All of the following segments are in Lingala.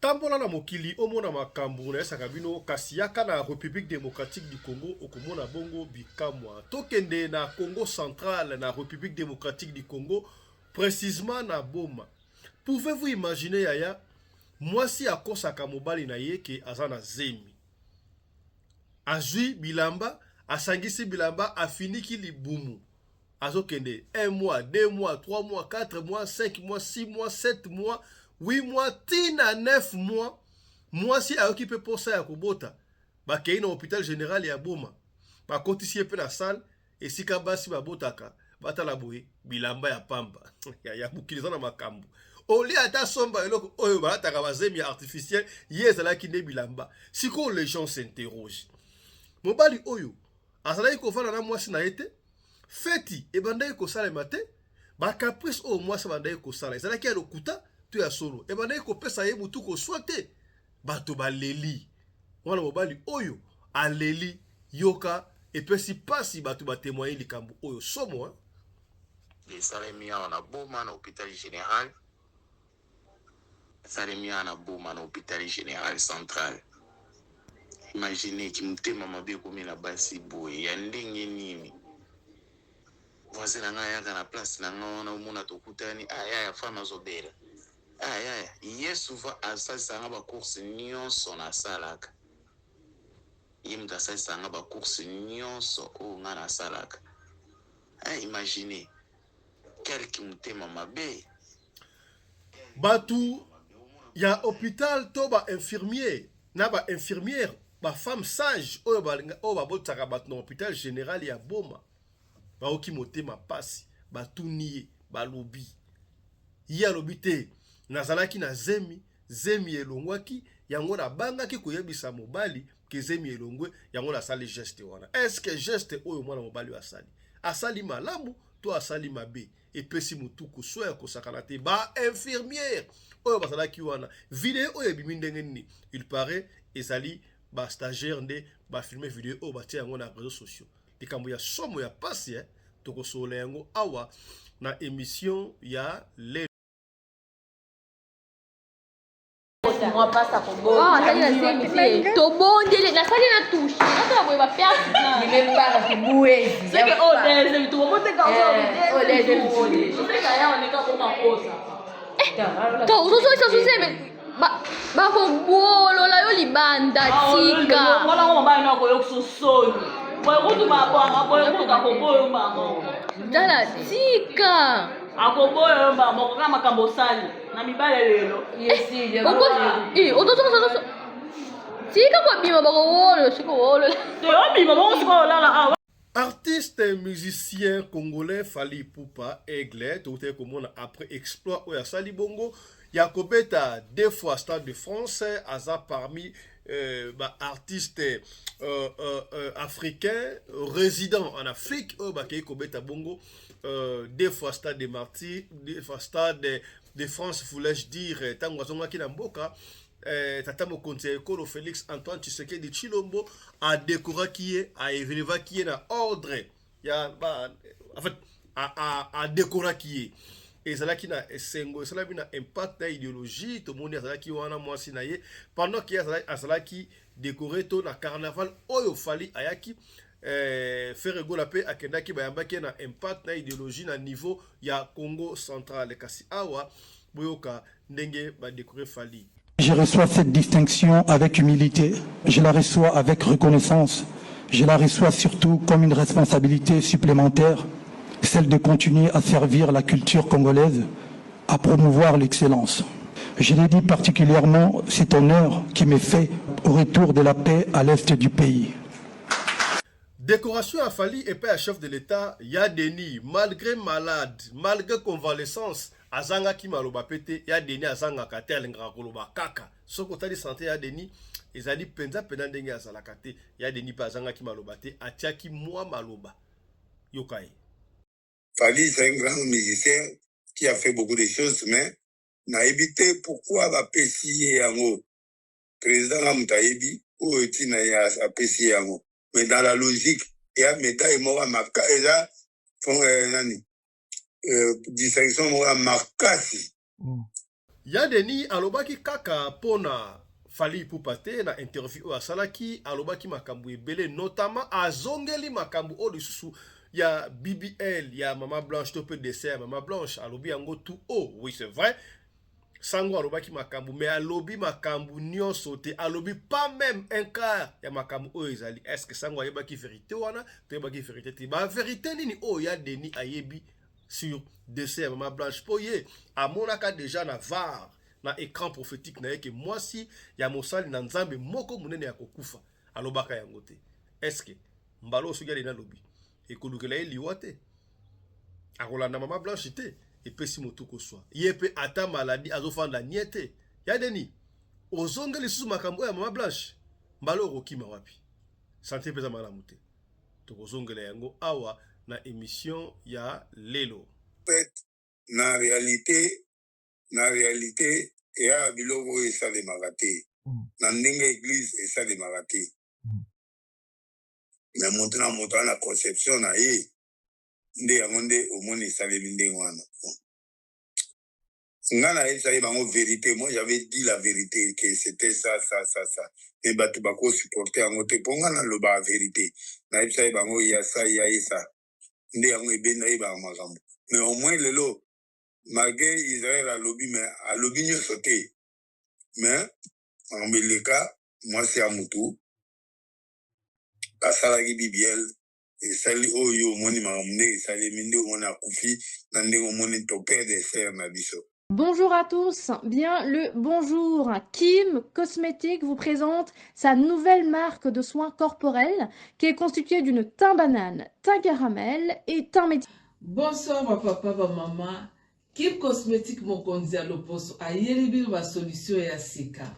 Tambola na mokili omona makambu nayesaka bino kasi yaka na Republique democratique du Congo okomona bongo bikamwa. Tokende na Congo central na Republique democratique du Congo precisement na Boma. Pouvez-vous imaginer yaya mwasi akosaka mobali na ye ke aza na zemi. Azwi bilamba, asangisi bilamba, afiniki libumu. Azokende 1 mois, 2 mois, 3 mois, 4 mois, 5 mois, 6 mois, 7 mois, 8 mois, ti na 9 mois. Mwasi ayoki mpe posa ya kobota. Bakei na hôpital général ya Boma. Bakotisi ye mpe na salle esika basi babotaka. Batala boye bilamba ya pamba. Ya mokili eza na makambo. Olie ata somba eloko oyo balataka bazemi ya artificiel, ye ezalaki nde bilamba. Sikoyo les gens s'interrogent. Mobali oyo azalaki kovanda na mwasi na ye te, feti ebandaki kosalema te, ba caprice oyo mwasi abandaki kosala ezalaki ya lokuta to ya solo, ebandaki kopesa ye mutu koswa te. Bato baleli mwana mobali oyo aleli, yoka epesi pasi, bato ba temoigner likambo oyo somo hein? Esalemi awa na Boma na hopital general. Esalemi awa na Boma na hopital general central. Imaginez kimutema mabe ekomi na basi boye ya ndenge nini? Voisin na ngai ayaka na place na ngai wana omona tokutani, ah yaya femme azobela. Ah yaya, ye souvent asalisaka nga ba courses nionso nasalaka. Ye moto asalisaka nga ba courses nionso oyo nga nasalaka. Hein, imaginez quel kimutema mabe. Batu ya hopital to ba infirmier na ba infirmière ba femme sage oyo balinga oyo babotisaka bato na hopital general ya Boma baoki motema pasi, batuni ye balobi, ye alobi te nazalaki na zemi, zemi elongwaki yango nabangaki koyebisa mobali ke zemi elongwe yango nasali geste wana. Est-ce que geste oyo mwana mobali oyo asali asali malamu to asali mabe? Epesi mutu koswa ya kosakana te. Ba infirmière oyo bazalaki wana, video oyo ebimi ndenge nini? Il paraît ezali ba stagiaire nde ba filmer video oyo batia yango na réseaux sociaux. Likambo ya somo ya pasi eh, tokosolola yango awa na émission ya lelo. Tobondeli nasali na touche nasala boye bapertozozongisa suzeme bakobolola yo libanda tika. Tala tika akoboya yo mbala moko kaka makambo osali na mibale lelo. Tika kobima bakowolo sikoyo obima bongo sikoyo olala awa. Artiste musicien congolais Fally Ipupa Aigle tokutaki komona après exploit oyo asali bongo ya kobeta deux fois Stade de France, aza parmi ba artistes africains résidents en Afrique oyo bakei kobeta bongo deux fois Stade de Martyrs, deux fois Stade de France voulais-je dire. Ntango azongaki na mboka, tata mokonzi ya ekolo Félix Antoine Tshisekedi Tshilombo adekoraki ye, aelevaki ye na ordre ya ba, en fait adekoraki ye. Ezalaki na esengo, esalami na impact na idéologie. Tomoni azalaki wana mwasi na ye pendant ke azalaki décoré to na carnaval oyo Fally ayaki, Ferre Gola pe akendaki, bayambaki ye na impact na idéologie na niveau ya Congo central. Kasi awa boyoka ndenge badécoré Fally. Je reçois cette distinction avec humilité, je la reçois avec reconnaissance, je la reçois surtout comme une responsabilité supplémentaire, celle de continuer à servir la culture congolaise, à promouvoir l'excellence. Je l'ai dit particulièrement cet honneur qui m'est fait au retour de la paix à l'est du pays. Décoration ya Fally epai ya chef de l'État ya Denis, malgré malade, malgré convalescence, azangaki maloba pe te. Ya Denis azangaka te, alingaka koloba kaka. Soki otali santé ya Denis ezali mpenza mpenza ndenge azalaka te. Ya Denis mpe azangaki maloba te, atiaki mwa maloba, yoka ye. Fally, c'est un grand musicien qui a fait beaucoup de choses, mais nayebi te pourquoi bapesi ye yango. Président nga moto ayebi oyo ntina ye apesi ye yango, mais dans la logique eya médaille moko ya maka eza nani, distinction moko ya makasi. Ya Denis alobaki kaka pona Fally Ipupa te na interview oyo asalaki, alobaki makambo ebele notamment azongeli makambo oyo lisusu ya BBL ya Mama Blanche to pe dessin ya Mama Blanche, alobi yango tout haut. Oui, c'est vrai. Sango alobaki makambo mais alobi makambo nyonso te, alobi pas même un quart ya makambo oyo ezali. Est-ce que Sango ayebaki verite wana? Toyebaki verite te. Ba verite nini oyo ya Denis ayebi sur dessin ya Mama Blanche po ye amonaka dejà na var na ecran prophetique na ye ke mwasi ya mosali na Nzambe moko monene ya kokufa alobaka yango te. Est-ce que mbala oyo soki aleni alobi ekolukela ye liwa te? Akolanda Mama Blanche te? Epesi motu koswa ye pe ata maladie azofanda nie te. Ya Denis ozongeli lisusu makambo oyo ya Mama Blanche, mbala oyo okokima wapi? Sante pe eza malamu te. Tokozongela yango awa na emission ya lelo. Fait na realite na realite eya biloko oyo esalemaka te na ndenge eglise esalemaka te mais moto na moto aza na conception na ye nde yango nde omoni esalemi ndenge wana. Nga nayebisaki bango verite, moi j'avais dit la verite que c'était ça ça ça ça, mais bato bako supporter yango te po nga nalobaka verite. Nayebisaki bango ya ça ya ye ça, nde yango ebendaki ba makambo. Mais au moins lelo malgré Israël alobi, mais alobi nyonso te, mais makambo eleka mwasi ya mutu basalaki BBL esali oyo omoni makambo ndenge esalemi nde omoni akufi na ndenge omoni to perdre sœur na biso. Bonjour à tous, bien le bonjour. Kim Cosmetics vous présente sa nouvelle marque de soins corporels qui est constituée d'une teint banane, teint caramel et teint métis. Bonsoir ba papa ba mama Kim Cosmetic mokonzi ya loposo ayeli bino ba solution ya sika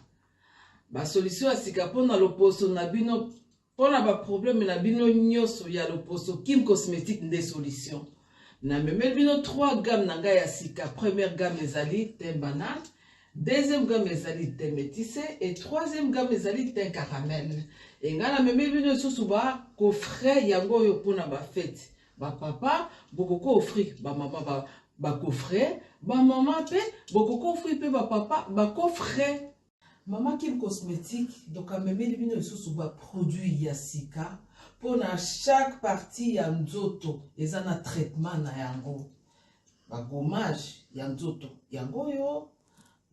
ba solution ya sika pona loposo na bino Pona ba problème na bino nyoso ya loposo Kim Cosmetic nde solution. Na memeli bino 3 gamme na ngai ya sika. Première gamme ezali teint banane, deuxième gamme ezali teint métissé et troisième gamme ezali teint caramel. Et ngai na memeli bino lisusu ba coffret yango oyo pona ba fete. Ba papa bokoko offrir ba mama ba ba coffret, ba mama pe bokoko offrir pe ba papa ba coffret. Maman Kim Cosmetique donc amemeli bino lisusu ba produits ya sika pona chaque partie ya nzoto eza na traitement na yango. Ba gommage ya nzoto yango oyo,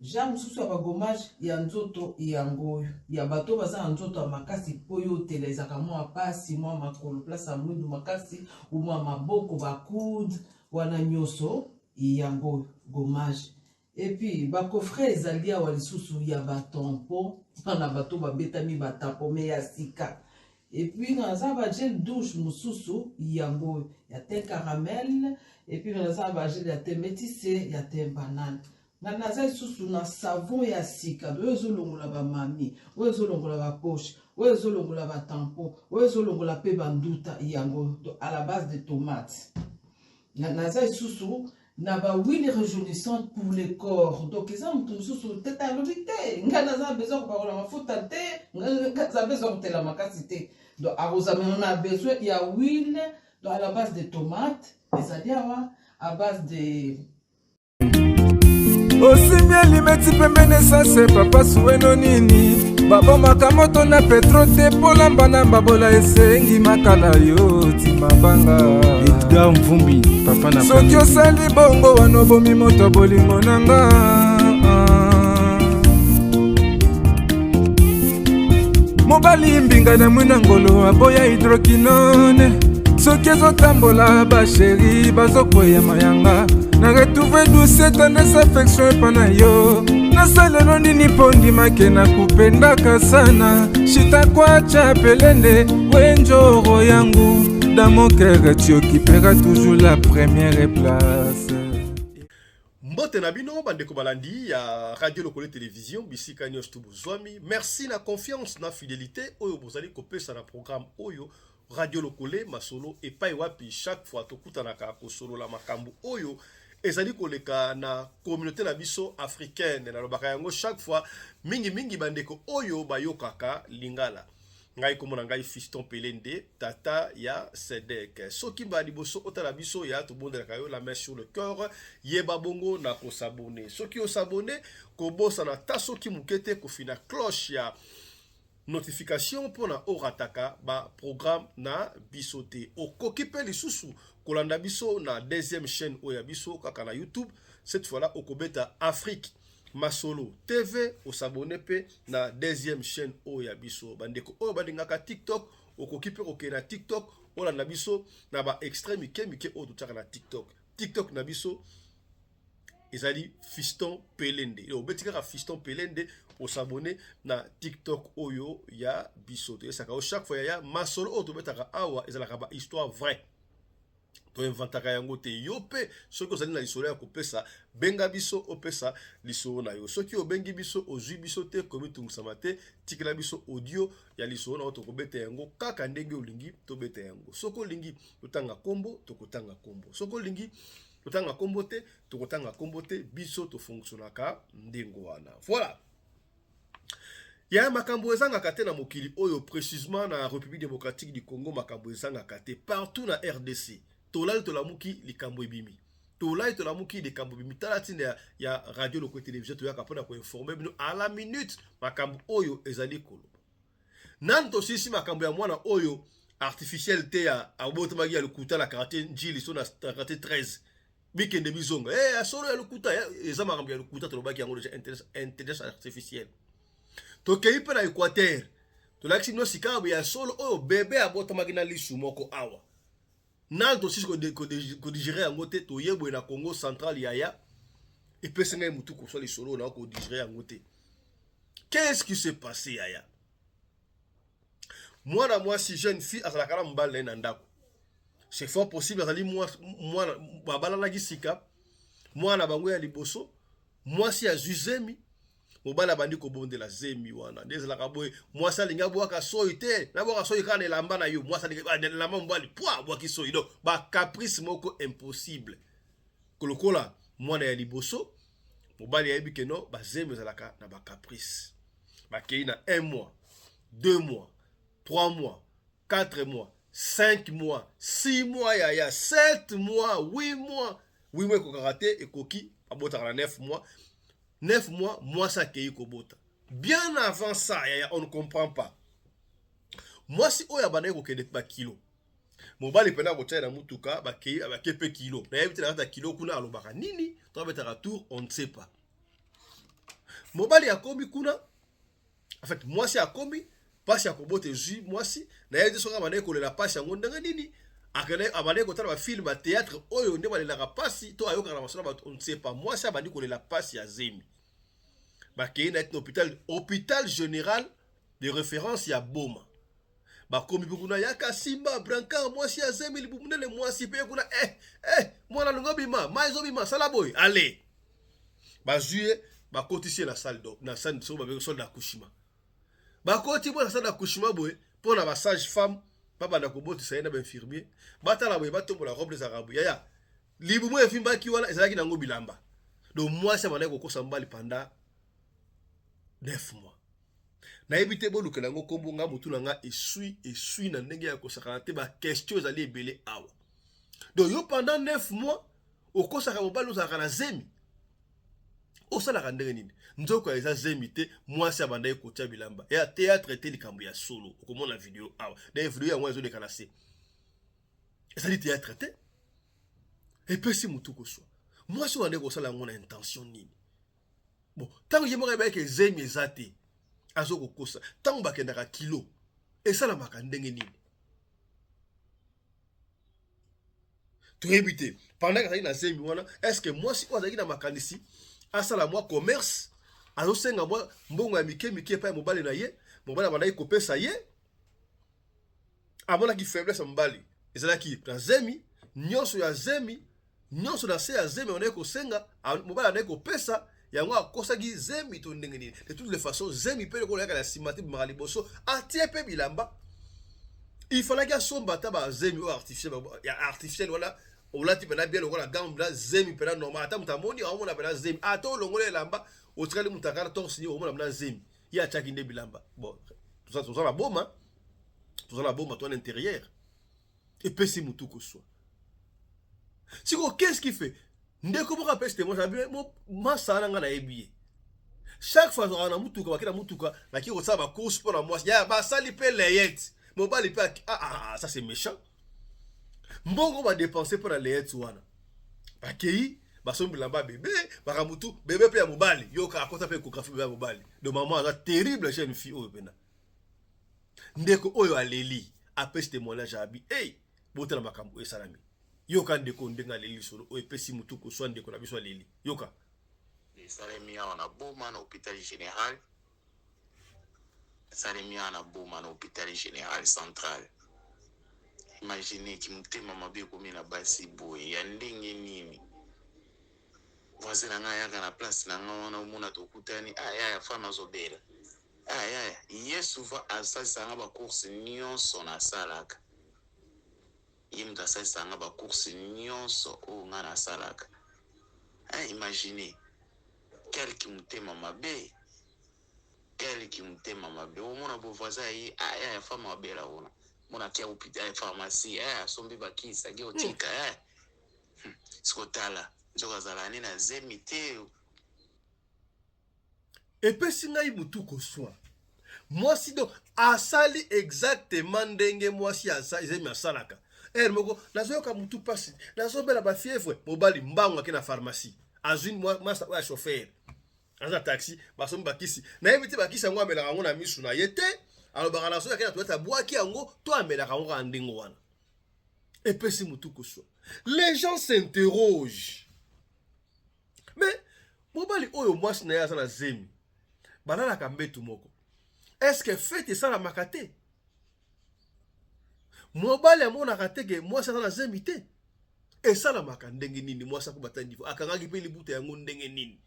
genre mosusu ya ba gommage ya nzoto yango oyo ya bato baza na nzoto ya makasi po yo otela ezalaka mwa pasi, mwa makolo place ya mwindu makasi ou mwa maboko ba coude wana nyoso yango oyo gommage. Et puis ba coffret ezali awa lisusu ya ba tampon na bato babetami ba tampon mais ya sika. Et puis naza ba gel douche mosusu yango ya teint caramel et puis naza ba gel ya teint métissé ya teint banane. Nga naza lisusu na savon ya sika oyo ezolongola ba mami, oyo ezolongola ba poche, oyo ezolongola ba tampon, oyo ezolongola pe ba nduta yango à la base de tomate. Naza lisusu na ba huile rejaunissante pour le corps donc eza moto mosusu tete alobi te ngai naza na besoin kopakola mafuta te ngai naza besoin kotela makasi te donc akozala na besoin ya huile donc à la base de tomate ezali awa à base de Osimbi elimeti pembeni esase papa suweno nini babomaka moto na petro te polamba na mbabola esengi makala yo ti mabanga Edgar Mvumbi papa na soki osali bongo wana obomi moto bolingo na nga mobali mbinga na mwina ngolo aboya hydroquinone soki ezotambola basheri bazokweya mayanga na retrouve douce tendresse affection epa na yo nasalelo nini mpo ndimake na kupendaka sana shitakwacha pelende wenjoro yangu dans mon cœur tu occuperas toujours la première place. Mbote na bino bandeko balandi ya Radio Lokole Television bisika nyonso tu bozwami. Merci na confiance na fidelite oyo bozali kopesa na programme oyo Radio Lokole masolo epai wapi chaque fois tokutanaka kosolola makambo oyo ezali koleka na communauté na biso africaine. Nalobaka yango chaque fois mingi mingi bandeko oyo bayokaka lingala. Ngai kombo na ngai Fiston Pelende, tata ya Sedek. Soki mbala liboso otala biso ya tobondelaka yo la main sur le cœur, yeba bongo na kosabone. Soki osabone, kobosana ata soki moke te kofina cloche ya notification mpona orataka ba programme na biso te. Okoki mpe lisusu kolanda biso na deuxième chaîne oyo ya biso kaka na YouTube. Cette fois-là okobeta Afrique Masolo TV, osabone mpe na deuxième chaîne oyo ya biso. Bandeko oyo balingaka TikTok, okoki mpe kokende na TikTok olanda biso na ba extrait mike mike oyo totiaka na TikTok. TikTok na biso ezali Fiston Pelende. Obeti kaka Fiston Pelende, osabone na TikTok oyo ya biso. Toyesaka yo chaque fois yaya masolo oyo tobetaka awa ezalaka ba histoire vraie. Toinventaka yango te. Yo mpe soki ozali na lisolo ya kopesa, benga biso opesa lisolo na yo. Soki obengi biso ozwi biso te, komitungisama te, tikela biso audio ya lisolo na yo, tokobeta yango kaka ndenge olingi tobeta yango. Soki olingi totanga kombo, tokotanga kombo. Soki olingi totanga kombo te, tokotanga kombo te. Biso tofonctionnaka ndenge wana. Voilà. Ya makambo ezangaka te na mokili oyo, précisément na République démocratique du Congo, makambo ezangaka te partout na RDC. Tolali tolamuki likambo ebimi, tolali tolamuki likambo ebimi. Tala ntina ya radio Lokwe Télévision, toyaka mpona koinformer bino à la minute makambo oyo ezali koloba. Nani tosilisi makambo ya mwana oyo artificiel te, ya abotamaki ya lokuta na quartier Njili so na quartier 13, bikende bizonga ya solo ya lokuta, eza makambo ya lokuta. Tolobaki yango déjà, intelligence artificielle. Tokei mpe na Équateur, tolakisi bino sika ya solo oyo bebe abotamaki na lisu moko awa. Nani tosisi kodigérer yango te. Toye boye na Congo Central, yaya, epesi ngai motu koswa lisolo na kodigérer yango te. Qu'est-ce qui s'est passé, yaya? Mwana mwasi, jeune fille, azalaka na mobali na ye na ndako. C'est fort possible azali mwana babalanaki sika, mwana bango ya liboso. Mwasi azwi zemi, mobali abandi kobondela zemi wana. Nde ezalaka boye, mwasi alingi abwaka soi te, nabwaka soi kaka na elamba na yo. Mwasi alingi elamba mobali po abwaki soi. Donc bacaprice moko impossible. Kolokola mwana ya liboso, mobali ayebi que non, bazemi ezalaka na bacaprice. Bakei na 1 mois, 2 mois, 3 mois, 4 mois, 5 mois, 6 mois, yaya, 7 mois, 8 mois. 8 mois ekokaka te, ekoki babotaka na 9 mois. 9 mois, mwasi akei kobota. Bien avant ça, yaya, on ne comprend pas, mwasi oyo abandaki kokende bakilo, mobali mpena kotia na mutuka, bakei, bake mpe kilo. Nayebi te na kati ya kilo kuna alobaka nini to abetaka tour, on ne sait pas. Mobali akomi kuna, en fait mwasi akomi, mpasi ya kobota ezwi mwasi. Nayebi te soki abandaki kolela mpasi yango ndenge nini, akende abandaki kotala bafilm, bathéâtre oyo nde balelaka mpasi, to ayokaka na masolo ya bato, on ne sait pas. Mwasi abandi kolela mpasi ya zemi, bakei na ye na hôpital, hôpital général de référence ya Boma. Bakomi mpe kuna, yaka simba brancard, mwasi ya zemi, libumu nene. Mwasi mpe kuna, eh, eh, mwana alingi obima, mai ezobima, sala boye. Ale bazwi ye, bakotisi ye na salle, na salle soki babengi salle d'accouchement. Bakoti mpo na salle d'accouchement boye mpo na basage femme babanda kobotisa ye na bainfirmier. Batala boye, batombola robe, ezalaka boye, yaya, libumu evimbaki wana ezalaki nango bilamba. Donc mwasi abandaki kokosa mobali pendant 9 mois. Nayebi te, bolukela yango nkombo. Nga motu na nga esui esui na ndenge ya kosakana te. Baquestion ezali ebele awa. Donc yo pendant 9 mois okosaka mobali ozalaka na zemi, osalaka ndenge nini? Nzoka eza zemi te, mwasi abandaki kotia bilamba ya théâtre te, likambo ya solo. Okomona video awa, d'ailleurs video yango ezoleka na se, ezali théâtre te. Epesi motu koswa, mwasi oyo andeki kosala yango na intention nini? Bon, ntango ye moko ayebaki zemi eza te, azokokosa. Ntango bakendaka kilo, esalamaka ndenge nini? Toyebi te. Pendant azalaki na zemi wana, est ce que mwasi oyo azalaki na makanisi asala mwa commerce, azosenga mwa mbongo ya mike mike epai ya mobali na ye, mobali abandaki kopesa ye, amonaki faiblesse ya mobali ezalaki na zemi, nyonso ya zemi, nyonso na se ya zemi, abandaki kosenga, mobali abandaki kopesa yango, akosaki zemi to ndenge nini? De toutes les façons, zemi mpe lokola yaka na nsima te, bimaka liboso, atie mpe bilamba. Il fallaki asomba ata bazemi oyo artificiel, ya artificiel wana olati mpena bien lokola gambe na zemi mpena normal. Ata moto amoni, aomona mpena zemi. Ata olongoli elamba, otikali moto akala torse nu, omona mpena zemi. Ye atiaki nde bilamba. Bon, toza na Boma. Toza na Boma, toza na intérieur. Epesi mutu koswa. Sikoyo qu'est-ce qui fait? Ndeko moko apesi témoignage, abi masa na ngai nayebi ye. Chaque fois azalaka na mutuka, bake na mutuka, naki kosala ba course mpo na mwasi. Ya basali mpe layette. Mobali mpe ah, ah, ah, ça c'est méchant. Mbongo ba dépenser mpo na layette wana. Bakei basombi bilamba bebe, makambo tu bebe mpe ya mobali. Yoka akota mpe échographie bebe ya mobali. Donc maman aza terrible jeune fille oyo pena. Ndeko oyo aleli apesi témoignage abi, hey, botala makambo oyo esalami. Yoka ndeko ndenge aleli lisolo oyo epesi mutu koswa ndeko na biso aleli. Yoka. Esalemi awa na Boma na hôpital général. Esalemi awa na Boma na hôpital général central. Imaginez ki motema mabe ekomi na basi boye ya ndenge nini? Voisin na ngai ayaka na place na ngai wana omona tokutani, ah yaya femme azobela. Ah yaya, ye souvent asalisaka nga ba courses nyonso nasalaka. Ye moto asalisaka nga ba courses nyonso oyo nga nasalaka. Hein, imaginez quel ki motema mabe. Quel ki motema mabe. Omona bo voisin aye, ah yaya femme abela kuna. Mona akia hôpital, pharmacie, eh asombi ba kisi, ake otika, eh. Siko tala, nzoka azalaka ne na zemi te. Epesi ngai mutu koswa. Mwasi donc asali exactement ndenge mwasi zemi asalaka. Heure moko nazoyoka mutu pasi, nazobela ba fièvre, mobali mbangu ake na pharmacie. Azwi masa oyo ya chauffeur. Aza taxi, basombi bakisi. Nayebi te bakisi yango amelaka yango na misu na ye te. Alobaka nazoya ake na toilette abwaki yango to amelaka yango kaka ndenge wana. Epesi mutu koswa. Les gens s'interrogent. Mais mobali oyo mwasi na ye aza na zemi, balalaka mbetu moko. Est-ce que fête esalamaka te? Mobali amonaka te ke mwasi aza na zemi te. Esalamaka ndenge nini mwasi akobata niveau? Akangaki mpe libuta yango ndenge nini?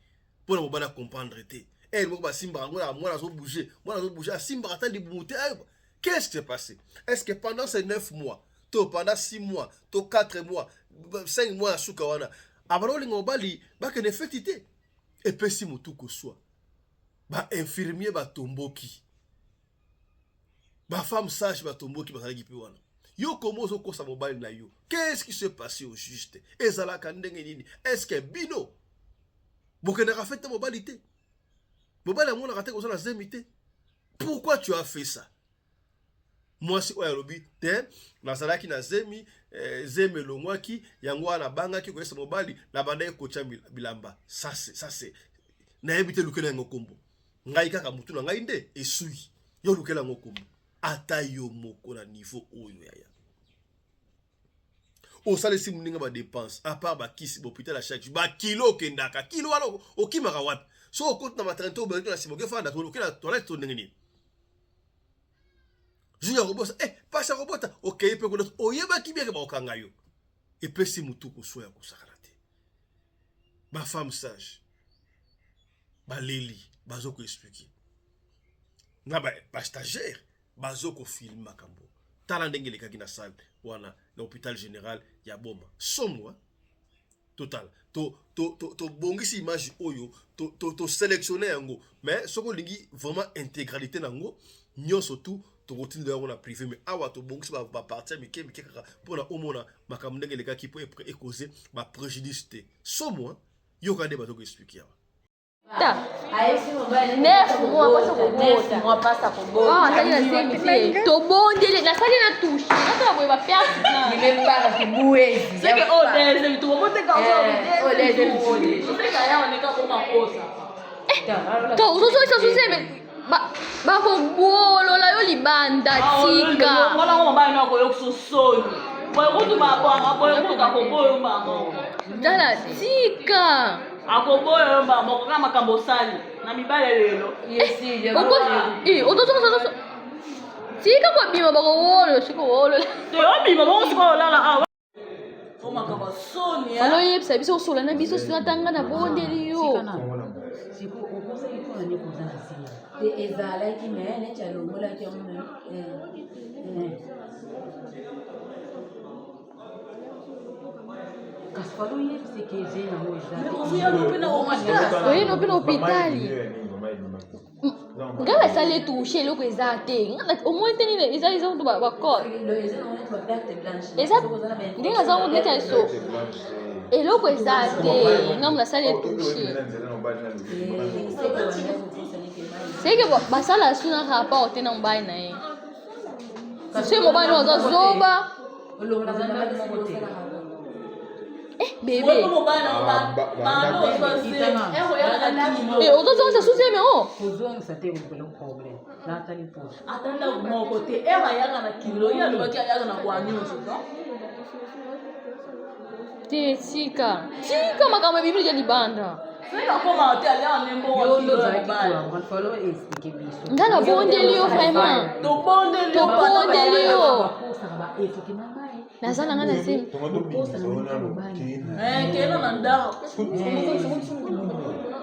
Mpo na mobali acomprendre te. Heure moko basimbaka yango na mwana azo bouger, mwana azo bouger, asimbaka ata libumu te. Ayoba. Qu'est-ce qui s'est passé? Est-ce que pendant ces 9 mois, to pendant 6 mois, to 4 mois, 5 mois ya suka wana, abanda kolinga mobali bakende feti te? Epesi motu koswa. Ba infirmier batomboki. Ba femme sage batomboki bazalaki mpe wana. Yo komo ozokosa mobali na yo. Qu'est-ce qui s'est passé au juste? Ezalaka ndenge nini? Est-ce que bino bokendaka fete mobali te? Mobali amonaka te koza na zemi te? Pourquoi tu as fait ça? Mwasi oyo alobi te, nazalaki na zemi, zemi elongwaki, yango wana nabangaki koyesa mobali, nabandaki kotya bilamba. Ça c'est, ça c'est. Nayebi te lukela yango kombo. Ngai kaka mutu na ngai nde esui. Yo lukela yango kombo. Ata yo moko na niveau oyo yaya. Osalisi moninga ba dépense, à part ba kisi, ba hôpital à chaque jour, ba kilo okendaka, kilo wana okimaka wapi? So okoti na maternité obelaki na sima, okefanda okei na toilette to ndenge nini? Jour ya kobosa, pasi ya kobota, okei pe kuna, oyebaki bien ke bakokanga yo. Epesi mutu koswa ya kosakana te. Ba femme sage, baleli, bazo ko expliquer. Na ba stagiaire, bazo ko filmer makambo. Tala ndenge elekaki na salle wana na hôpital général ya Boma. Somo, hein? Total. To, to, to, to bongisi image oyo, to, to, to sélectionner yango. Mais soko lingi vraiment intégralité nango, nyonso tout tokotinda yango na privé, mais awa tobongisi ba partie mike mike kaka mpona omona makambo ndenge elekaki po ecauser ba préjudice te. Somo, hein? Yoka nde bato ko expliquer awa. 9 mois pasa kobota. Ah, atali na zemi te. Tobondeli, nasali na touche. Nasala boye ba perte. C'est que oh deuxième tour, on monte quand on oh deuxième tour. Je sais qu'ailleurs on est comme makosa. To ozozongisa zemi bakobolola yo libanda tika. Ngona ngo mobali no akoyoka soni. Boye kutu babwaka boye kutu akoboyo mbango. Tala tika. Akoboyo yo mbango moko kaka makambo osali na mibali ya lelo. Ozozongisa tika kobima bakowolo sikowolo. Te obima bongo sikoyo olala awa. Makambo soni. Falo yebisa biso osola na biso sino ata nga na bondeli yo. Te ezalaki me neti alongolaki yango me kasi falo oyebiseke eze yango oye no mpe na hôpital. Ngai basali etouche eloko eza te. Omoni te nini eza eza kutu bacode. Eza ndenge aza ngo neti ya so. Eloko eza te. Ngai nasali etouche. Seke basala su na rapport te na mobali na ye. Soki mobali no aza zoba. Eh, bebe. Eh, ozozongisa susi eme o. Kozongisa te okolo problème. Natali poso. Ata ndako moko te. Ere ayaka na kilo, ye alobaki ayaka na bwa nyonso, non? Te tika. Tika makambo ebimi deja libanda. Nga nabondeli yo vraiment. Tobondeli yo. Naza na nga na zemi.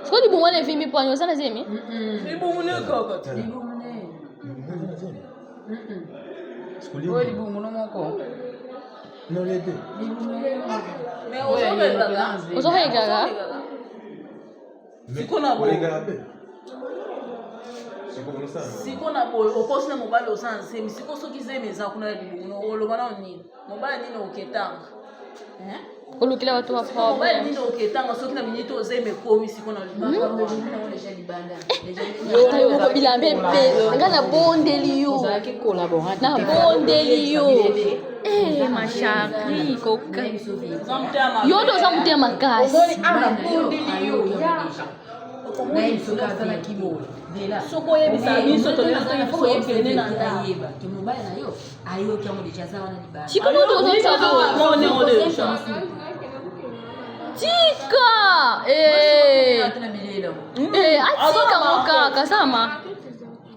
Sikoyo libumu wana evimbi mpo oza na zemi? Oyo libumu no moko. Ozoregaka? Siko na boye okosi na mobali oza na zemi siko soki zemi eza kuna ya libumu oloba nao nini mobali nini oketanga Olukela bato ba mobali problème. nini oketanga soki na miniti oyo zemi ekomi siko na Ata yo moko bilamba ebele nga nabondeli yo Ozalaki collaborante. nabondeli yo Eh, ma chérie koka yo nde oza motema makasi soki oyebisa biso toyebisa na ndako tika moto ozongisa tika Eh. Eh, atika ngo kaka sama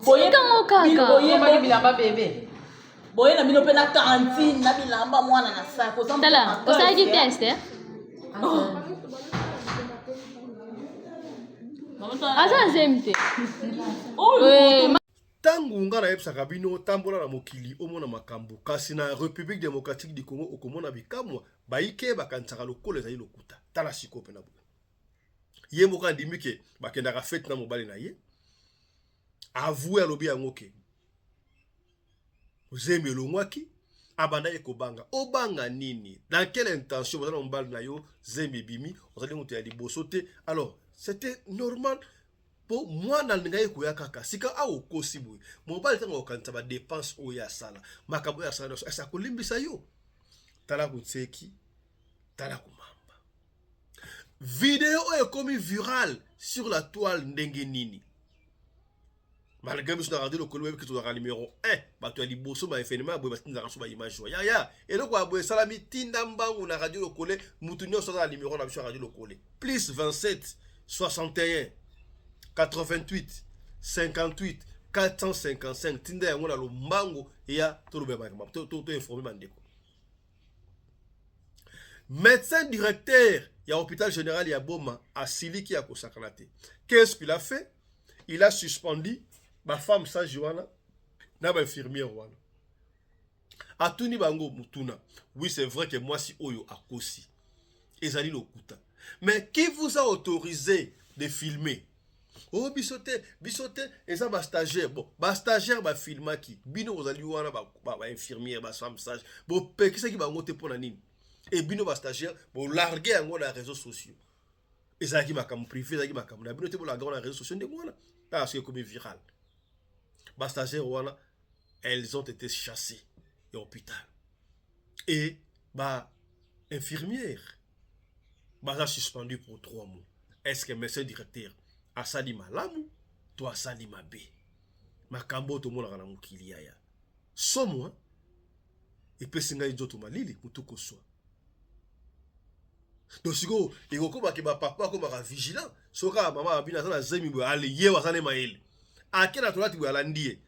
tika ngo kaka Okombaki bilamba bebe. Boye na bino mpe na cantine na bilamba mwana na sako. Tala osalaki test eh? Aza zemi te. Eh, Ntango nga nayebisaka bino tambola na mokili omona makambo, kasi na Republique Democratique du Congo okomona bikamwa, bayike bakanisaka lokola ezali lokuta. Tala sikoyo mpe na boye. Ye moko andimi ke bakendaka fete na mobali na ye. Avoue alobi yango ke zemi elongwaki, abandaki kobanga. Obanga nini? Dans quelle intention boza na mobali na yo, zemi ebimi, ozali moto ya liboso te. Alors, c'était normal po mwana alingaki koya kaka sika awa okosi boye mobali ntango akokanisa badepense oyo asala makambo oyo asala nyonso esi akolimbisa yo. Tala kunseki, tala kumamba. Video oyo ekomi viral sur la toile ndenge nini? Malgré biso na radio lokolo boyebi ke tozalaka numero 1 bato ya liboso ba evenement ya boye batindaka biso ba image oyo yaya eloko ya boye esalami tinda mbangu na radio lokole mutu nyonso aza na numero na biso ya radio lokole plus 27 61 88 58 455 tinda yango na lombangu eya tolobela makambo to informe bandeko. Médecin directeur ya hôpital général ya Boma asiliki ya kosakana te. Qu'est-ce qu'il a fait? Il a suspendu ba femme sage wana na ba infirmière wana. Atuni bango mutuna. Oui, c'est vrai que mwasi oyo akosi. Ezali lokuta. Mais qui vous a autorisé de filmer? Oh biso te, biso te, eza ba stagiaire. Bon, ba stagiaire ba filmaki. Bino bozali wana ba, ba, ba infirmière, ba femme sage. Bo pekisaki bango te pona nini? Et bino ba stagiaire, bo larguer yango na réseaux sociaux. Ezalaki makambo privé, ezalaki makambo na bino te bo larguer na réseaux sociaux ndenge wana. Tala soki ekomi viral. Ba stagiaire wana, elles ont été chassées ya hôpital. Et ba infirmière baza suspendu pour 3 mois. Est-ce que médecin directeur asali malamu to asali mabe? Makambo oyo tomonaka na mokili yaya somo epesi ngai nzoto malili motu koswa. Donc sikoyo ekokomaka bapapa akomaka vigilant soki kaka mama abino aza na zemi boye ale ye aza ne mayele ake na tolati boye alandi ye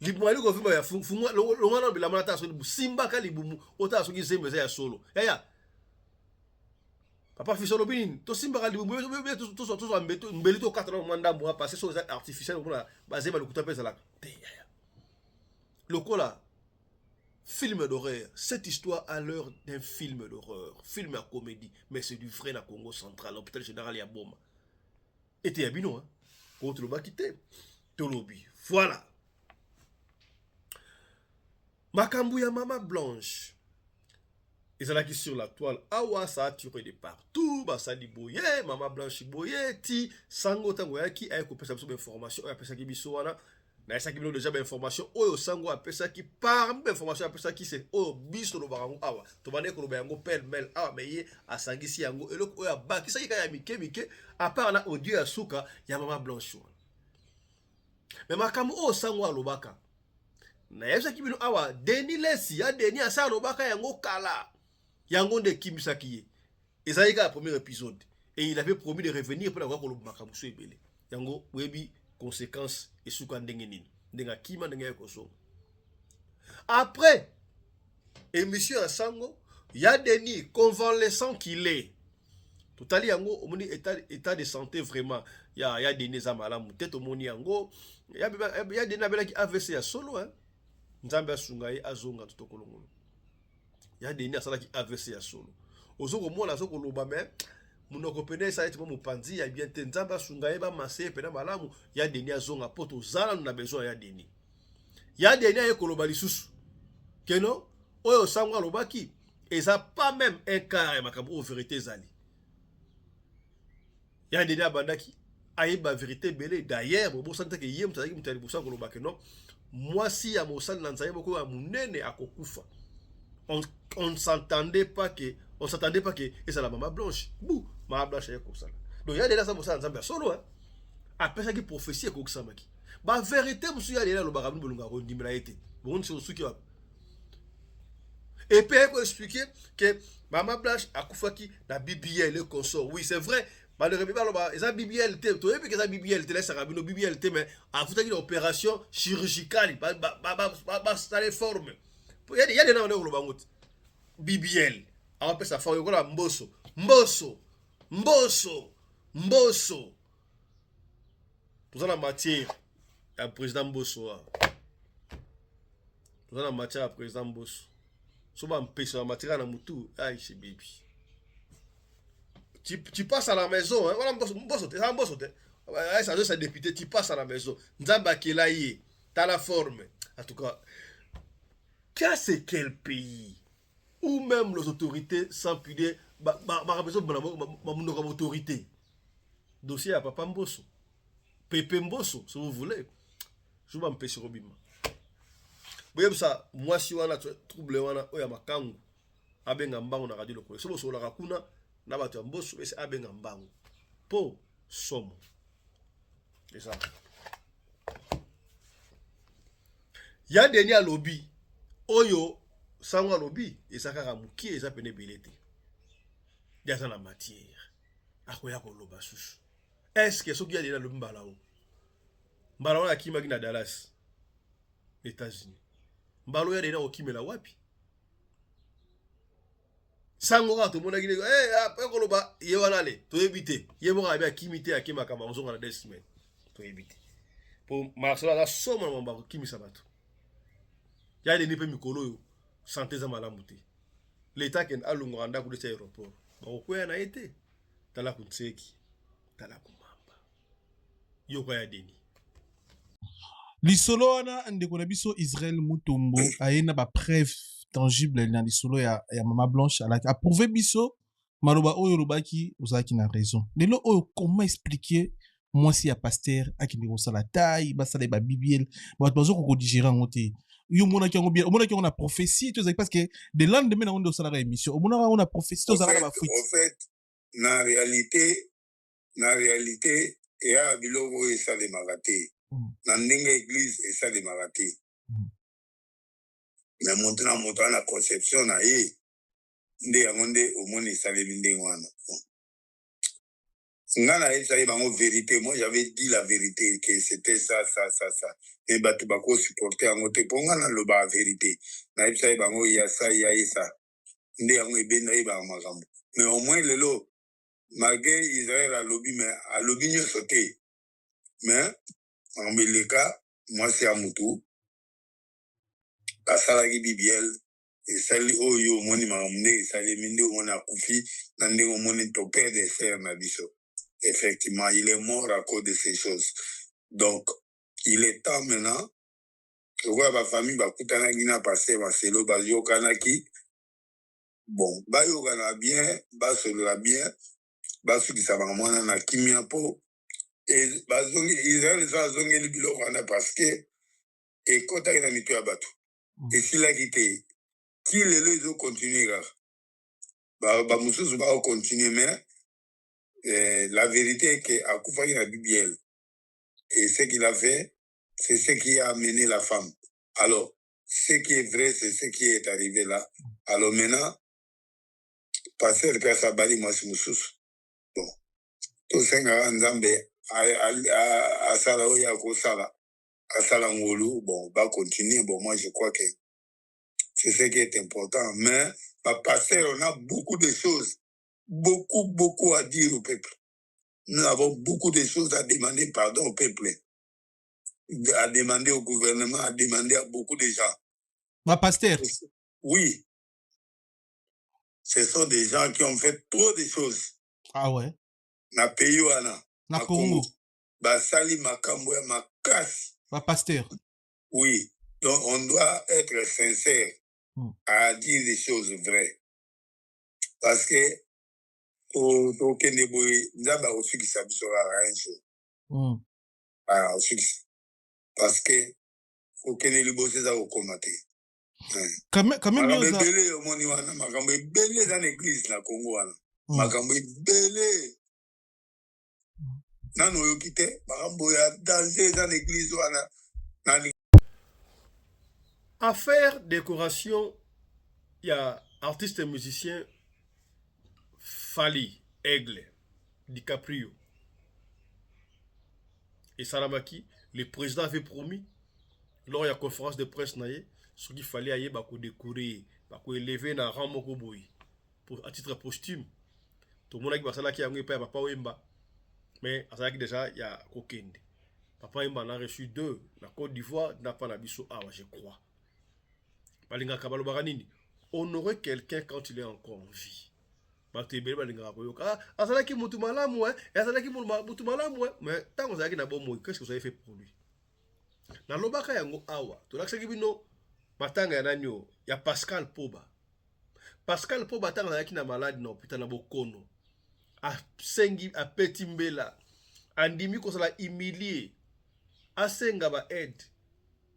libumu ali kovimba ya fungwa longwa na bilamba na tala soki simbaka libumu otala soki zemi eza ya solo yaya papa fils olobi nini tosimbaka libumu tozwa mbeli tokata na mwa ndambo wana parce soki eza artificiel omona bazemi ya lokuta mpe ezalaka te yaya lokola film d'horreur. Cette histoire a l'heure d'un film d'horreur, film à comédie, mais c'est du vrai na Congo central, hôpital général ya Boma. Ete ya bino, hein. Contre le bakité. Tolobi. Voilà. Makambo ya Mama Blanche ezalaki sur la toile awa, ça a tiré de partout. Basali boye, Mama Blanche boye, ti sango ntango oyaki aye kopesa biso bainformation oyo apesaki biso wana. Nayesaki bino deja bainformation oyo sango apesaki. Parmi bainformation apesaki, se oyo biso tolobaka yango awa, tobandaki koloba yango pêle-mêle awa, mais ye asangisi yango, eloko oyo abakisaki kaka ya mike mike, à part na audio ya suka ya Mama Blanche wana. Mais makambo oyo sango alobaka, nayebisaki bino awa, Denis Lesi ya Denis asa alobaka yango kala, yango nde ekimisaki ye. Ezalaki kaka premier épisode et il avait promis de revenir mpona koya koloba makambo so ebele. Yango boyebi conséquence esuka ndenge nini, ndenge akima, ndenge aye kozonga après émission ya sango ya Denis. Convalescent qu'il est, totali yango, omoni état de santé vraiment ya Denis eza malamu te. Tomoni yango ya Denis abelaki AVC ya solo, hein? Nzambe asunga ye, azonga totokolongolo. Ya Denis asalaki AVC ya solo, ozo komona azo koloba, mais monoko pene esala eti mwa mopanzi ya bien te. Nzambe asunga ye, bamase ye pena malamu, ya Denis azonga, mpo toza nanu na besoin ya Denis. Ya Denis aye koloba lisusu keno oyo sango alobaki eza pas même un quart ya makambo oyo vérité ezali. Ya Denis abandaki ayeba vérité ebele. D'ailleurs, bobosani te ke ye moto azalaki moto ya liboso ya koloba ke non, mwasi ya mosali na Nzambe moko ya monene akokufa. On ne s'entendait pas que on s'attendait pas que ezala Mama Blanche. Bu Mama Blanche aye kosala. Donc ya Denis aza mosala Nzambe ya solo, hein? Apesaki prophétie, ekokisamaki. Bavérité mosusu ya Denis alobaka, bino bolingaka kondimela ye te. Bongo soki wapi? Et puis aye koexpliquer que Mama Blanche akufaki na BBL et consort. Oui, c'est vrai, balobaki, baloba eza BBL te. Toyebi ke eza BBL te, laisaka bino BBL te, mais afutaki na opération chirurgicale, basala forme ya Denis wana koloba yango te. BBL awapesa forme lokola Mboso, Mboso, Mboso, Mboso. Toza na matière ya président Mboso awa, toza na matière ya président Mboso. So bampesa ba matière na mutu aishe bebi, tu passes à la maison, hein? Voilà, Mboso, Mboso te, Mboso te. Ça c'est député, tu passes à la maison. Nzambe akela ye, t'as la forme. En tout cas, c'est quel pays où même les autorités sans pudeur, ba ba ba ba autorité. Dossier à papa Mboso. Pepe Mboso, si vous voulez. Je vais m'empêcher robima. Boyebisa mwasi wana trouble wana oyo ya makangu abenga mbango na radio lokolo. So bosololaka kuna na bato ya Mboso, ese abenga mbango mpo somo eza. Ya Denis alobi oyo sango alobi eza kaka mokie, eza pene ebele te. Ye aza na matière, akoya koloba susu. Est-ce soki ya Denis alobi mbala o mbala wana akimaki na Dallas, États-Unis, mbala oyo ya Denis akokimela wapi? Sango kaka tomonaki ndenge hey, koloba ye wana ale, toyebi te. Ye moko abi akimi te, ake makambo akozonga na 2 semaines, toyebi te, po Marcelo aza somo na mambo akokimisa bato. Ya Denis mpe mikolo oyo santé eza malamu te. Leta akende alongwaka ndako neti aéroport, bakokwea na ye te. Tala kunseki, tala kumamba, yoka ya Denis. Lisolo wana, ndeko na biso Israel Mutombo aye na bapreuve tangible na lisolo ya Mama Blanche. Alaki approuve biso maloba oyo olobaki, ozalaki na raison. Lelo oyo, comment expliquer mwasi ya pasteur akende kosala tai, basala ye ba BBL? Bato bazokoka kodigérer yango te. Yo omonaki yango bien, omonaki yango na prophétie to ezalaki parce que de lendemain nango nde osalaka émission? Omonaka yango na prophétie to ozalaka na bafuite? En fait, na réalité eya biloko oyo esalemaka te na ndenge église, esalemaka te. Mais moto na moto aza na conception na ye, nde yango nde omoni esalemi ndenge wana. Nga nayebisaki bango vérité. Moi, j'avais dit la vérité que c'était ça, ça, ça, ça, mais bato bakosupporte yango te, mpo nga nalobaka vérité. Nayebisaki bango ya ça, ya ye ça, nde yango ebendaki baka makambo. Mais au moins lelo, malgré Israel alobi, mais alobi nyonso te, mais makambo eleka, mwasi ya motu basalaki BBL, esali oyo omoni makambo ndenge esalemi, nde omoni akufi na ndenge omoni to père de sœur na biso. Effectivement, il est mort à cause de ces choses. Donc Il est temps maintenant, lokola bafamille bakutanaki na pasteur Marcelo, bayokanaki, bon, bayokana bien, basolola bien, basukisa bango mwana na kimia, mpo bazongi Israel eza azongeli biloko wana parce que ekɔtaki na mito ya bato. Esilaki te, ti lelo ezocontinue kaka, bamosusu bakocontinue, mais la vérité est que akufaki na BBL et ce qu'il a fait, c'est ce qui a amené la femme. Alors, ce qui est vrai, c'est ce qui est arrivé là. Alors maintenant, pasteur mpe asabali mwasi mosusu. Bon, tosengaka Nzambe asala oyo akosala, asala ngolu. Bon, bacontinue. Bon, moi je crois que c'est ce qui est important, mais bapasteur, on a beaucoup de choses, beaucoup beaucoup à dire au peuple. Nous avons beaucoup de choses à demander pardon au peuple, à demander au gouvernement, à demander à beaucoup de gens. Bapasteur? Oui, ce sont des gens qui ont fait trop de choses. Ah ouais? Na pays wana. Na Congo. Basali makambo ya makasi. Bapasteur? Oui, donc on doit être sincère à dire des choses vraies, parce que tokende boye, Nzambe akosukisa biso kaka un jour. Akosukisa, parce que kokende liboso eza kokóma te. Quand même. Makambo ebele omoni wana, makambo ebele eza na église na Congo wana. Makambo ebele nano oyoki te, makambo ya danger eza na église wana na Affaire décoration ya artiste et musicien Fally Aigle DiCaprio esalamaki. Le président avait promis lors ya conférence de presse na ye, soki Fally ayeba kodécorer ye, bakoélever na rang moko boye à titre posthume. Tomonaki basalaki yango epai ya Papa Wemba, mais azalaki déjà ya kokende. Papa Wemba na reçu deux na Côte d'Ivoire, na pa na biso awa, je crois. Balingaka, balobaka nini? Honorer quelqu'un quand il est encore en vie. Bato ebele balingaka koyoka: "Ah, azalaki motu malamu, azalaki motu malamu." Mais ntango azalaki na bomoi, qu'est-ce que vous avez fait pour lui? Nalobaka yango awa, tolakisaki bino matanga ya nani oyo, ya Pascal Poba. Pascal Poba, ntango azalaki na maladi na hôpital, na bokono, asengi, apeti mbela, andimi kozala humilie, asenga baaide.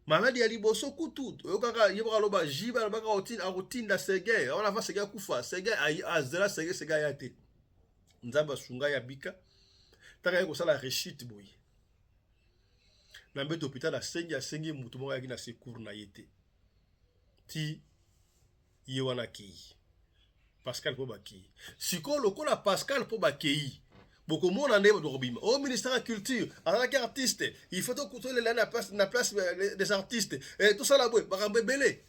Maladi ya liboso kutu oyokaka ye moko aloba, jibe alobaka akotinda Seguin wana ava Seguin akufa. Seguin azela Seguin, Seguin aya te. Nzambe asunga ye, abika. Ntango aye kosala rechute boye na mbeto hôpital, asengi, asengi, motu moko ayaki na secours na ye te, ti ye wana akei. Pascal mpo bakei sikoyo, lokola Pascal mpo bakei, bokomona nde bato bakobima au ministère ya culture: azalaki artiste, il faut tolela na place des artistes, tosala boye. Makambo ebele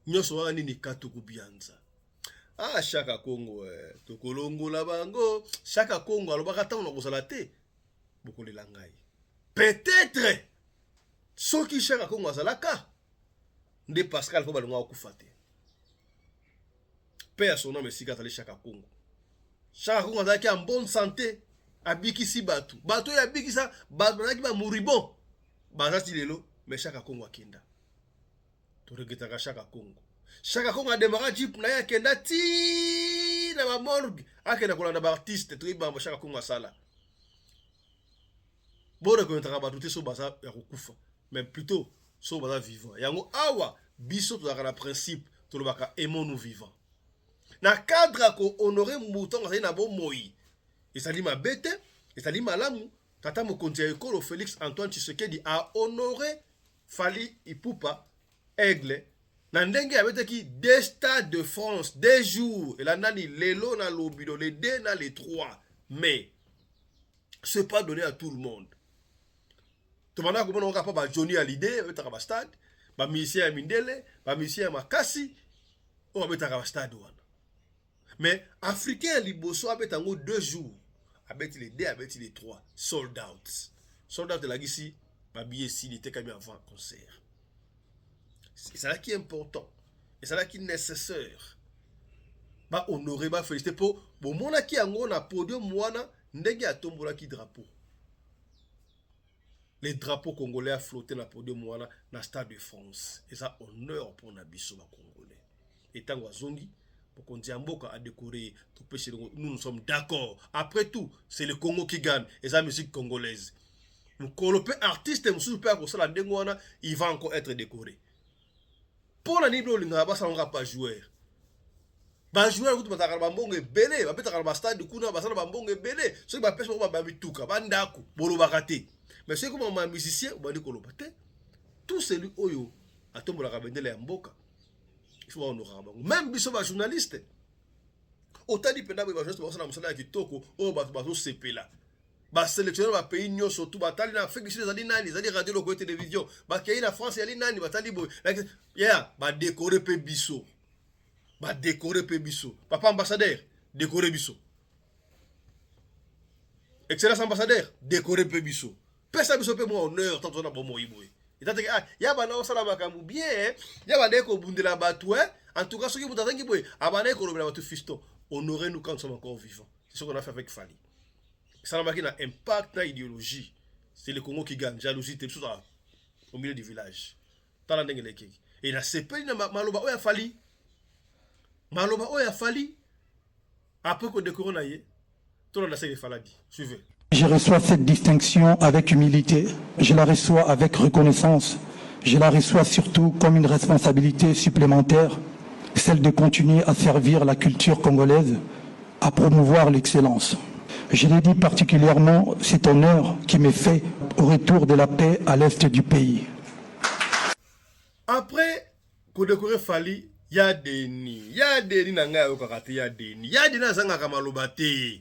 nyonso wana nini? Katuku bianza. Ah, Shaka Congo, tokolongola bango. Shaka Congo alobaka: ntango na kozala te, bokolela ngai. Peut-être soki Shaka Congo azalaka nde Pascal mpo balongaka kokufa te. Mpe ya son homme esika azali, Shaka Congo. Shaka Congo azalaki en bonne santé, abikisi bato. Bato oyo abikisa, bato bazalaki bamoribond, baza ti lelo. Mais Shaka Congo akenda, toregretaka Shaka Congo. Shaka Congo ademara jeep na ye, akenda ti na bamorgue, akenda kolanda baartiste. Toyebi makambo Shaka Congo asala. Boreconnaîtraka bato te so baza ya kokufa, mais plutôt so baza vivant. Yango awa biso tozalaka na principe, tolobaka: aimons nous vivant. Na cadre ya kohonorer moto ntango azali na bomoi, ezali mabe te, ezali malamu. Tata mokonzi ya ekolo Félix Antoine Tshisekedi ahonore Fally Ipupa Aigle na ndenge abetaki deux stades de France, 2 jours elandani, lelo na lobi, le 2 na le 3 mai. C'est pas donné à tout le monde. Tobandaka komona kaka mpa baJohnny Hallyday babetaka bastade, bamusicien ya mindele, bamusicien ya makasi oyo babetaka bastade wana. Mais africain ya liboso abeta yango 2 jours, abeti le 2, abeti le 3, sold out. Sold out elakisi babillet esili, etekami avant concert. Ezalaki important, ezalaki nécessaire bahonore, bafélicité, mpo bomonaki yango na podium wana ndenge atombolaki drapeau. Le drapeau congolais a flotté na podium wana na Stade de France. Eza honneur pour na biso ba congolais. Et tango azongi, mokonzi ya mboka a décoré topesi nous nous sommes d'accord. Après tout, c'est le Congo qui gagne. Eza musique congolaise. Mokolo mpe artiste mosusu mpe akosala ndenge wana, il va encore être décoré. Mpo na nini bino olingaka basala ngo pa joueur? Bajoueur kutu bazalaka na bambongo ebele, babetaka na bastade kuna, baza na bambongo ebele. Soki bapesi bango bamituka, bandako, bolobaka te. Mais soki koma musicien, obandi koloba te. Tout celui oyo atombolaka bendele ya mboka, il faut bahonoraka bango. Même biso bajournaliste, otali mpenza boye, bajournaliste bakosala mosala ya kitoko oyo bato bazosepela. Basélectionne bapays nyonso tu, batali na Afrique du Sud ezali nani, ezali radio lokoyo télévision, bakei na France ezali nani, batali boye ya badécorer mpe biso, badécorer mpe biso. Papa ambassadeur, décorer biso. Excellence ambassadeur, décorer mpe biso, pesa biso mpe mwa honneur. Tanto na bomoi boye, eza teke ah, ya banda osala makambo bien, ya bandaki kobundela bato. En tout cas, soki moto azangi boye, abandaki kolobela bato. Fiston, honorez nous quand nous sommes encore vivants. C'est ce qu'on a fait avec Fally. Esalamaki na impact na idéologie, c'est le Congo qui gagne. Jalousie te, biso au milieu du village. Tala ndenge elekeki. E nasepeli na maloba oyo afali, maloba oyo afali après kodécorer na ye. Tolanda ce que Fally dit, suivez. Je reçois cette distinction avec humilité, je la reçois avec reconnaissance, je la reçois surtout comme une responsabilité supplémentaire, celle de continuer à servir la culture congolaise, à promouvoir l'excellence. Je l'ai dit particulièrement cet honneur qui m'est fait au retour de la paix à l'est du pays. Après kodécorer Fally, ya Deni, ya Deni na ngai ayokaka te. Ya Deni, ya Deni azangaka maloba te.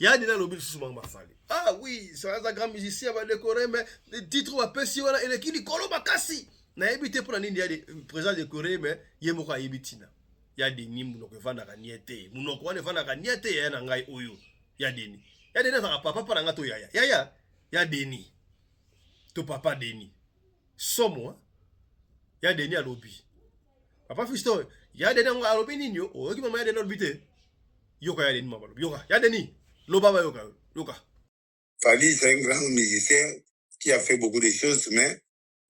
Ya Deni alobi lisusu bango baFally: ah oui, aza grand musicien, badécorer, mais titre bapesi wana eleki likolo makasi. Nayebi te mpona nini ya président décoré, mais ye moko ayebi ntina. Ya Deni, monoko evandaka nie te, monoko wana evandaka nie te. Yaya na ngai oyo ya Deni, ya Deni azalaka papa mpa na ngai to yaya, yaya ya Deni to papa Deni somo. Ya Deni alobi, papa Fiston, ya Deni yango alobi nini? Yo oyoki mama ya Deni alobi te? Yoka ya Deni, mama alobi. Yoka ya Deni, loba, bayoka, yoka. Fally, c'est un grand musicien qui a fait beaucoup de choses, mais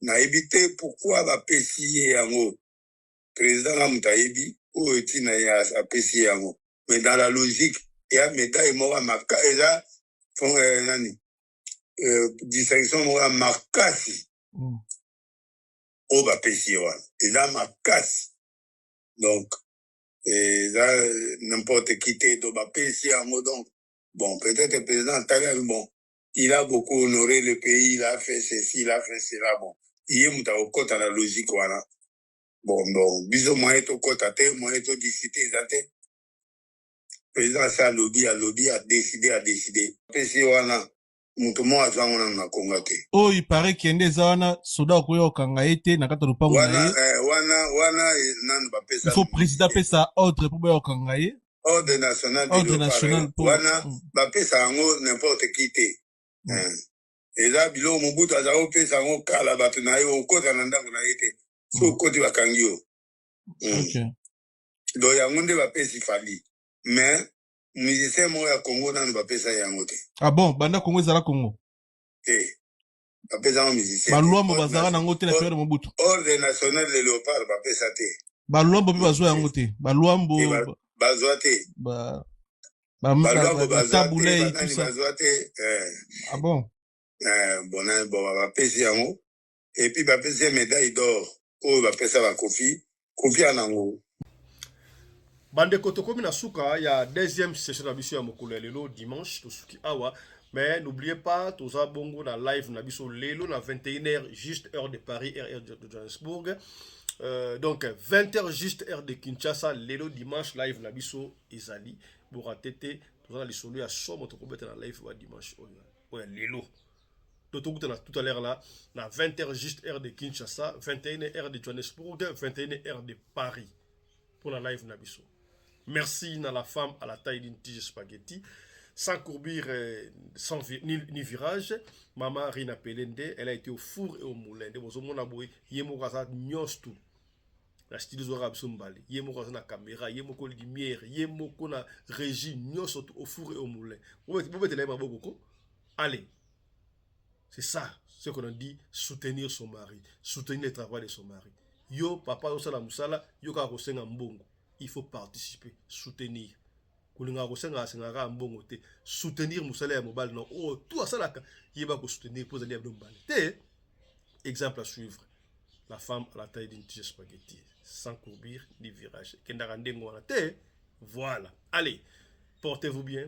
nayebi te pourquoi bapesi ye yango. Président nga moto ayebi oyo ntina ye apesi ye yango. Mais dans la logique, eya médaille moko ya maka, eza nani, distinction moko ya makasi oyo bapesi ye wana, eza makasi. Donc eza n'importe qui te. Donc bapesi yango. Donc bon, peut-être président atali, bon, il a beaucoup honoré le pays, il a fait ceci, il a fait cela. Bon, ye moto akokɔta na logique wana. Bon, biso moyen tokɔta te, moyen todiscute eza te. Président asi alobi, alobi, adécider, adécider, apesi ye wana. Moto moko azwango nano na Kongo te. Oyo ipare kende eza wana, soda akoya kokanga ye te na kati ya lopango na ye. Wana nanu bapesa. Il faut président apesa ordre mpo boya kokanga ye. Ordre national. Ordre national. Wana bapesa yango n'importe qui te. Eza biloko Mobutu aza kopesa yango kala. Bato na ye, okota na ndako na ye te, so okoti, bakangi yo. Donc yango nde bapesi Fally, mais musicien moko ya Congo nanu bapesa ye yango te. Ah bon, banda Congo ezala Congo? Te, bapesa yango musicien. Balwambo bazalaka nango te na période Mobutu? Ordre national de Léopard, bapesa te. Balwambo mpe bazwa yango te, balwambo? Bazwa te. Balwambo bazwa te, banani bazwa te. Ah bon. Bon, bon, bapesi yango et puis bapesi ye médaille d'or oyo bapesa baKoffi. Koffi anango. Bandeko, tokomi na suka ya deuxième session na biso ya mokolo ya lelo dimanche. Tosuki awa, mais n'oubliez pas, toza bongo na live na biso lelo na 21h juste, heure de Paris, heure de Johannesburg, donc 20h juste, heure de Kinshasa. Lelo dimanche, live na biso ezali, borater te. Toza na lisolo ya somo tokobeta na live wa dimanche oyo, oyo ya lelo. Donc tokutana tout à l'heure là na 20h juste, heure de Kinshasa, 21h heure de Johannesburg, 21h heure de Paris, pour la live na biso. Merci na la femme à la taille d'une tige spaghetti, sans courbure, sans ni virage, Mama Rina Pelende. Elle a été au four et au moulin. Nde bozomona boye, ye moko aza nyonso tu na studio, ezwaka biso mbale. Ye moko aza na caméra, ye moko lumière, ye moko na régie, nyonso tu, au four et au moulin. Bobetela ye maboko ko. Allez. C'est ça ce qu'on dit, soutenir son mari, soutenir le travail de son mari. Yo papa osala musala, yo kaka kosenga mbongo. Il faut participer, soutenir. Kolinga kosenga asengaka mbongo te. Soutenir musala ya mobali na oyo tout asalaka, yeba ko soutenir po ezali ya bino mibale te. Exemple à suivre. La femme à la taille d'une tige spaghetti, sans courbure ni virage. Kendaka ndenge wana te. Voilà. Allez, portez-vous bien.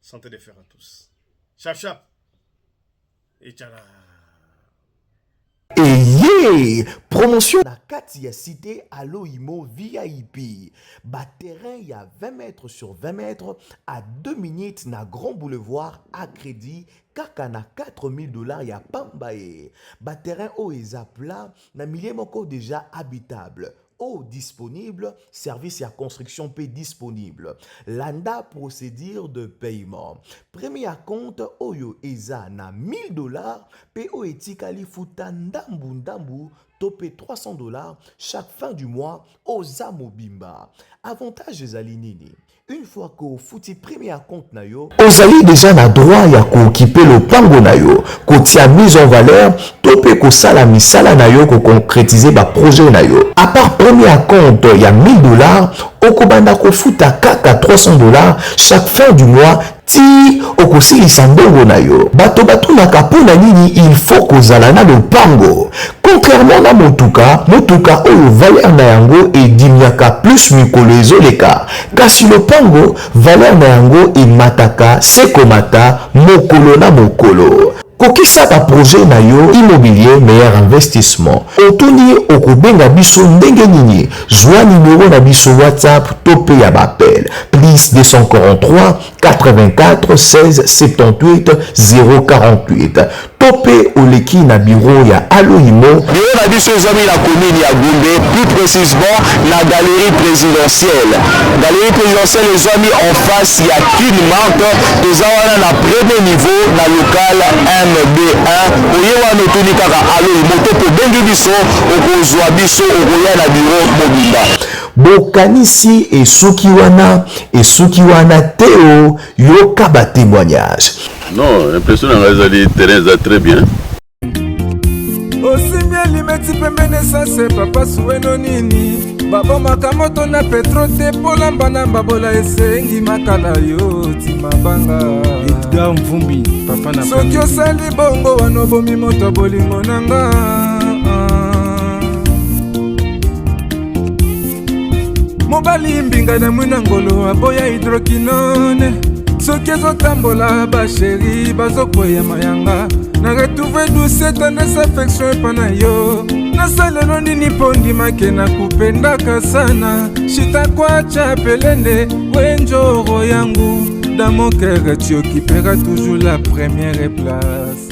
Santé de fer à tous. Chap chap. Et tchala. Eye promotion na kati ya cité Aloimo VIP ba terrain ya 20 mètres sur 20 mètres à 2 minutes na grand boulevard à crédit kaka na 4000 dollars ya pamba e ba terrain oyo eza plat na milieu moko déjà habitable Eau disponible, service ya construction mpe disponible. Landa procedure de paiement. Premier acompte oyo eza na 1000 dollars mpe oyo etikali futa ndambu ndambu to mpe 300 dollars chaque fin du mois oza mobimba. Avantage ezali nini? Une fois que ofuti premier acompte na yo, ozali dejà na droit ya ko occuper lopango na yo, kotia mise en valeur to pe kosala misala na yo ko concretiser ba projets na yo. A part premier acompte ya 1000 dollars, okobanda kofuta kaka 300 dollars chaque fin du mois tii okosilisa mbongo na yo. Bato batunaka mpo na nini il faut kozala na lopango. Contrairement na motuka, motuka oyo valeur na yango edimiaka plus mikolo ezoleka, kasi lopango valeur na yango emataka se komata mokolo na mokolo. Kokisa ba projets na yo immobilier meilleur investissement. Otuni okobenga biso ndenge nini? Zua numero na biso WhatsApp to pe ya ba appel plus 243 84 16 78 048 to pe oleki na bureau ya Aloimo. Bureau na biso ezwami na commune ya Gombe, plus precisement na galerie presidentielle. Galerie presidentielle ezwami en face ya Kin Mart, toza wana na premier niveau na local MB1. Oye wana otuni kaka Aloimo to pe obengi biso, okozwa biso, okoya na bureau mobimba. Bokanisi esuki wana? Esuki wana te oh, yoka ba temoignages. Non, impression na ngai ezali terrain eza très bien. Osimbi elimeti pembeni esase papa suweno nini babomaka moto na petro te polamba na mbabola esengi makala yo ti mabanga Edgar Mvumbi papa na soki osali bongo wana obomi moto bolingo na nga mobali mbinga na mwina ngolo aboya hydroquinone soki ezotambola basheri bazokweya mayanga na retrouve douce tendresse affection epa na yo nasalelo nini mpo ndimake na kupendaka sana shitakwacha pelende wenjoro yangu dans mon cœur tu occuperas toujours la première place.